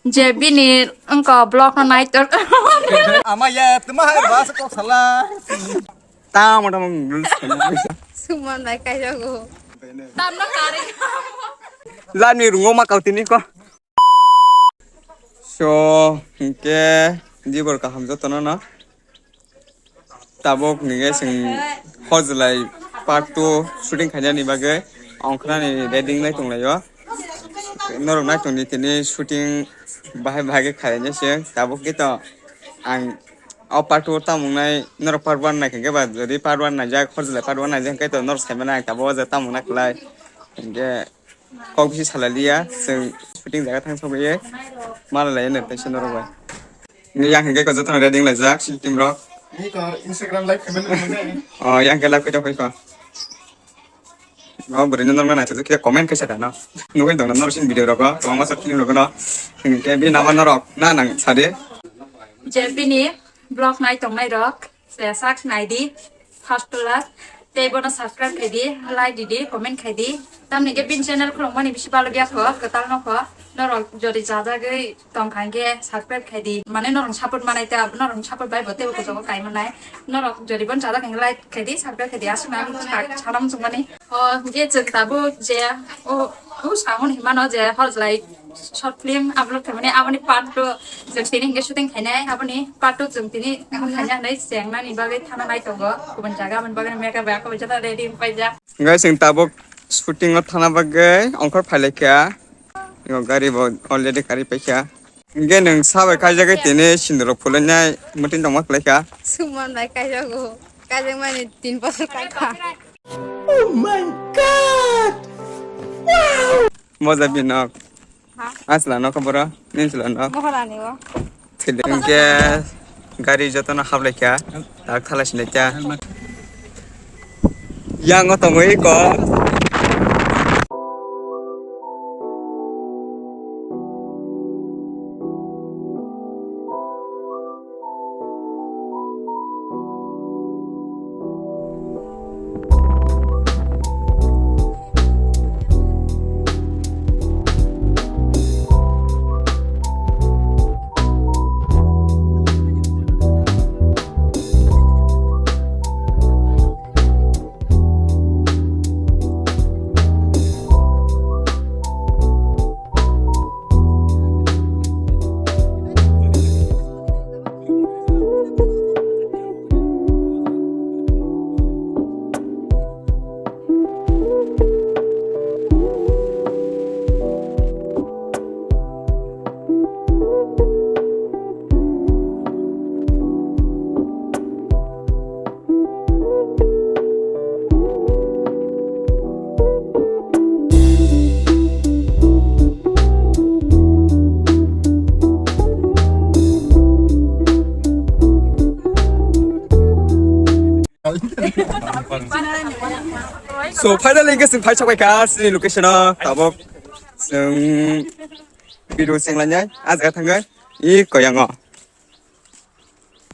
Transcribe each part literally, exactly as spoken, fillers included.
Je bini wngkha vlog no naitor. Ama ya, tuma hai bas kok sala. Tamo tamo. Suman bai kaijago. Tamno kari. Lani rungo ma kautini ko. So, hinkhe jibor kaham jotono no. Tabuk nige sing hojlai part two shooting khainani bagwi ongkhrani ready nai tonglaio. Norok nai tongdi tini shooting bahai bahai khe khainai se tabuk khe to ang o part two tamung nai norok part one nai khe ba jodi part one naijak hojlai part one naijak khe to norok saimana ang tabuk o jaga tamung nai khlai. Hinkhe kok bisi salai liya, chwng shooting jaga thang sogwi malai lai no tei se norok bai. Ni yang hingke ko jotono ready wng laijak, team rok. Ni ko Instagram live comment nang nai. Oh, yang ke live khe tong ko. Oh, bwrwi no norok nai thok khe comment khe sa da no. Nugwi dong norok sin video rok, kwbangma sa film rok no. Hingke bi nama norok na nang sade. Je bini vlog nai tong nai rok. Se sak nai di, first to last. Tei bono subscribe khai di, like di di, comment khai di. Tamni ke bin channel khulong mani bisi balo biya kho, kwtal no kho. Norok jodi jajagwi tong kha hingke subscribe khai di. Mane norok support manai ta, norok support bai bo tei bo kujogo kai manai. Norok jodi bon jajak hingke like khai di, subscribe khai di. Aswk na ang sak, salam sung mani. O, je chwng tabuk je, o, o, samung hinmano je, hor jlai short film upload khaimani, aboni part two chwng tini hinkhe shooting khainai, aboni part two chwng tini khaina hinwi chengnani bagwi thana nai tongo, kubun jaga aboni bagwi makeup bai ako jata ready wng paijak. Guys, chwng tabuk shooting o thana bagwi ongkhor phailaikha, o gari bo already kari paikha. Hingke nwng sabai kaijagwi tini sindorok phulunai mutin tongma khlaikha. Suman bai kaijago, kaijakmani tin bosor kaikha. Oh my God! Wow! Moja binok. Ha? Asla no khoboro, nin sila no. Moharani o. Thili hingke gari jotono hablai kha, tak thala sinai kha. Yang o tongwi ko. So, finally, guys, chwng phai sokbai kha chini location o, tabuk chwng video chenglainai, ah jaga thangwi, i koyango.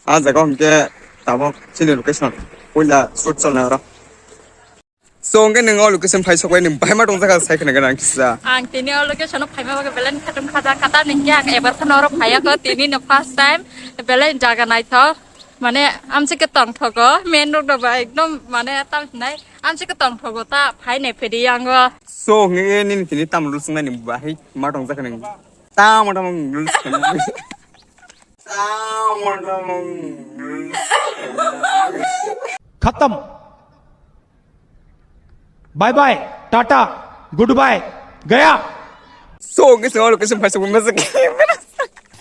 Ah jaga hwnkhe tabuk chini location, puila shoot chalnai oro. So, hwnkhe nwng o location phai sokbai nwng bahai ma tongjakha sai khna gana ang kisa. Ang tini o location o phaima bagwi belai khatung khaja kata ningkhe ang ebar kheno oro phaiya kho, tini no first time, belai jaga naithok. Mane, amchike tongthogo, main road ba ekdom, mane, tam hinai, amchike tongthogo, ta phai nai phedi yango. So, hwnkhe nini tini tam rules wngnani bahai ma tongjakha nini? Tamo tamo rules. Tamo tamo rules. खत्म। Bye bye, tata, goodbye, गया। So, hwnkhe chwng o location phai sokma se.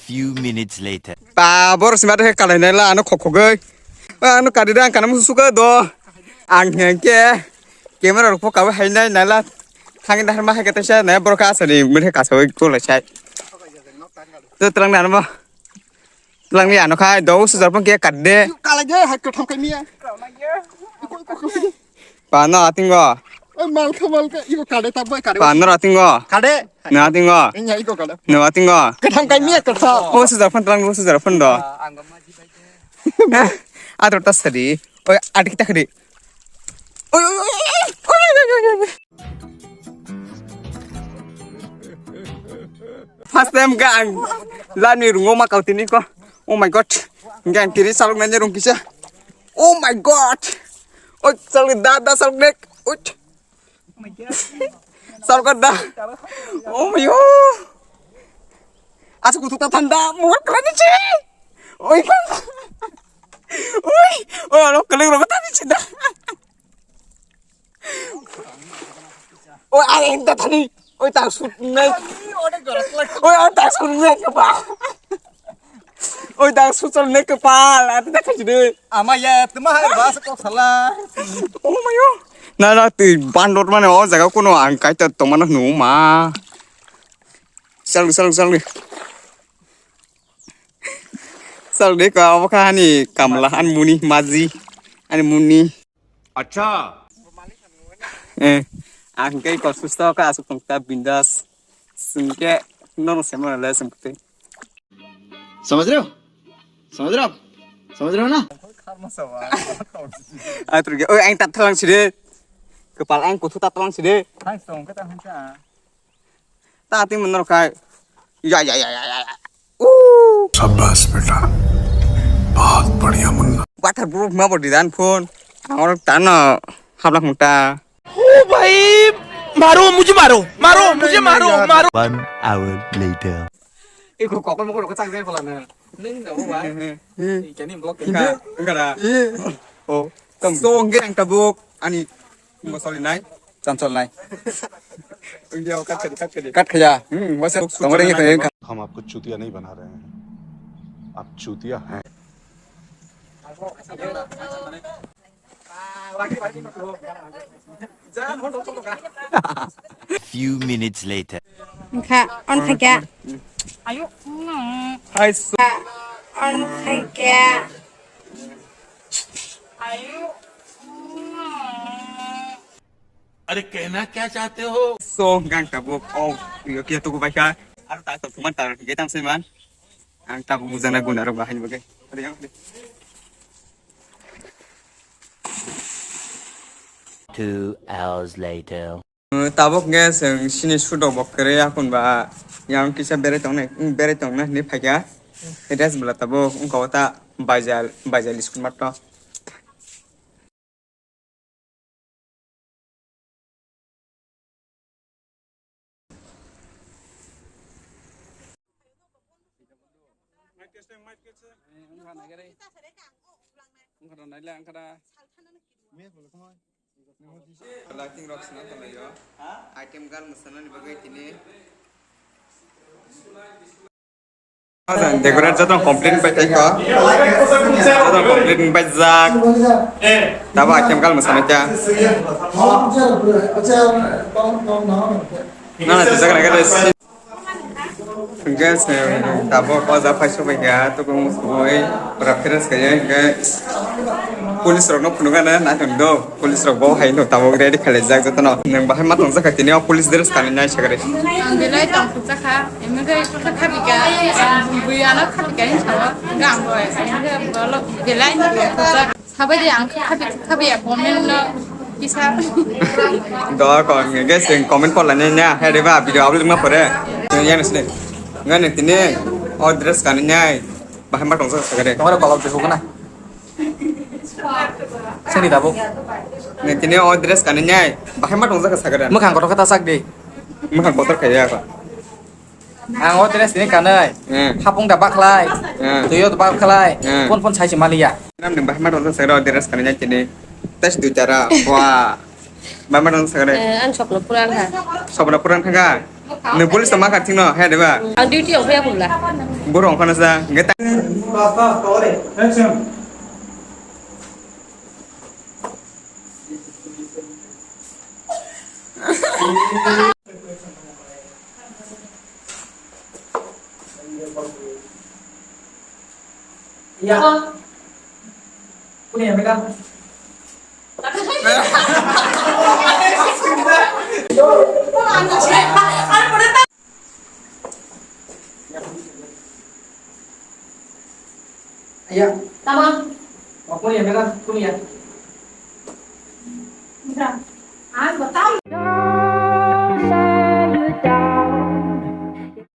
Few minutes later. Ba, borok se ma khe kalai nai la, ano khok khogwi. Ba, ano kari da, ang kana musu suka do. Ang hwnkhe camera rok pho kawi hai nai nai la. Thangwi dahar ma hai khe taisa nai borok asani mui khe kasawi kolai sai. To twlang nai ano bo. Twlang ni ano khai do sujar phone khe kat de. Kalai de hai kwtham kai miya. Ba no atingo. Oi malkha malkha iko kade ta boy kade. Ba no atingo. Kade. No atingo. Inya iko kade. No atingo. Kwtham kai miya kwtham. O sujar phone twlang o sujar phone do. Ator ta sadi. Oi adik ta khadi. Oi oi oi. First time ga ang lani rungo ma kautini ko. Oh my God. Ga ang tiri salok nanya rung kisa. Oh my God. Oi, salok da, da salok nek. Oi. Salok da. Oh my God. Asuk kutu ta thanda. Muat kena ni ci. Oi. Oi. Oi, alo keling ro ta ni ci da. Oi, ai, enta thani. Oi, tak sut nai. Oi, ai, tak sut nai kepal. Oi, tak sut nai kepal. Ati tak sini. Ama ya, tema hai bas kok salah. Oh my God. Na, na, twi bandor mane o jaga kuno ang kaita tongmano hwnwi ma. Sal, sal, sal. Sal de ka, obo kha ani kamla, ani muni, maji, ani muni. Acha. Eh, ang khe koswk kha aswk tong ta bindas. Singke nono semana le singkte. समझ रहे हो? समझ रहे हो आप? समझ रहे हो ना? Atur ge, oi, ang tathalang side. Kepal ang kuthu tathalang side. Hai song kata hangsa. Ta ting menor kai. Ya, ya, ya, ya, ya. Uh. शाबाश बेटा, बहुत बढ़िया Munna. Bathar bro ma bodi dan phone. Ang oro tano hablak muta. ओ भाई, मारो, मुझे मारो, मारो, मुझे मारो, मारो। One hour later. Iko kokol mokol ko chang jai pala na. Ning da ba. Ikani blok ka. Enggak, enggak ada. Oh, so ngerang tabuk ani. Mo soli nai. Chan sol nai. India kat kadi, kat kadi. Kat khaya. Hmm, wasa tongore ni khaya. हम आपको चूतिया नहीं बना रहे हैं, आप चूतिया हैं। Few minutes later. Kha, on khaikha. Ayo. Hai so. Kha, on khaikha. Ayo. अरे कहना क्या चाहते हो? So, gang tabuk, oh, yo kia tuku baikha. Aro ta tok man ta ge tam se man. Ang tabuk bujana guna ro bahai bage. Aro yang. Two hours later. Tabuk ge seng sini sudo bokkere akun ba yang kisa bere tongne, bere tongne ni phaikha. Res bela tabuk ungkau ta baijal, baijal school matto. Lighting rok swnam tonglaio. Item girl mwsanani bagwi tini. Decorate joto complete bai tei ko. Joto complete bai jak. Tabo item girl mwsana kya. Na na, tijak na kya. Hingke se tabok o ja phai sobai kha, tubung soi pura fresh kaya hingke police rok no phunuk gana naithok do, police rok bo hai no tabok ready khalai jak joto no. Nwng bahai ma tong jak kha tini o police dress kanwi nai sagari. Ang belai tong phuk jak kha, emne khe kha bika, bui ano kha bika hin sao, hingke ang bo, hingke ang bo lo belai no tong phuk jak. Sabai de ang khabi khabi ya comment no kisa. Do ko nge ge sing comment pol ne nya he de ba video upload ma pore. Yang sini. Ngan tini o dress kan nyai. Bahai ma tong sa sagare. Tomar balok de hukuna. Sini tabuk. Nge tini o dress kan nyai. Bahai ma tong sa sagare. Mukhang kotor kata sak de. Mukhang kotor kaya ka. Ang o dress ni kanai. Hmm. Hapung da baklai. Hmm. Tuyo da baklai. Hmm. Pon pon sai se maliya. Nam ning bahai ma rok sa ro dress kanai tini. Tes du jara. Wah. Bahai ma rok sa ro. Eh, ang sopno puran ha. Sopno puran kha. Ne police ma kha thing no, he de ba. Ang duty ong phe pula. Buru ong khana sa. Nge ta. Action. Ya. Kunia mega. Iya. Tamam. Oh, kuliah, merah, kuliah. Merah.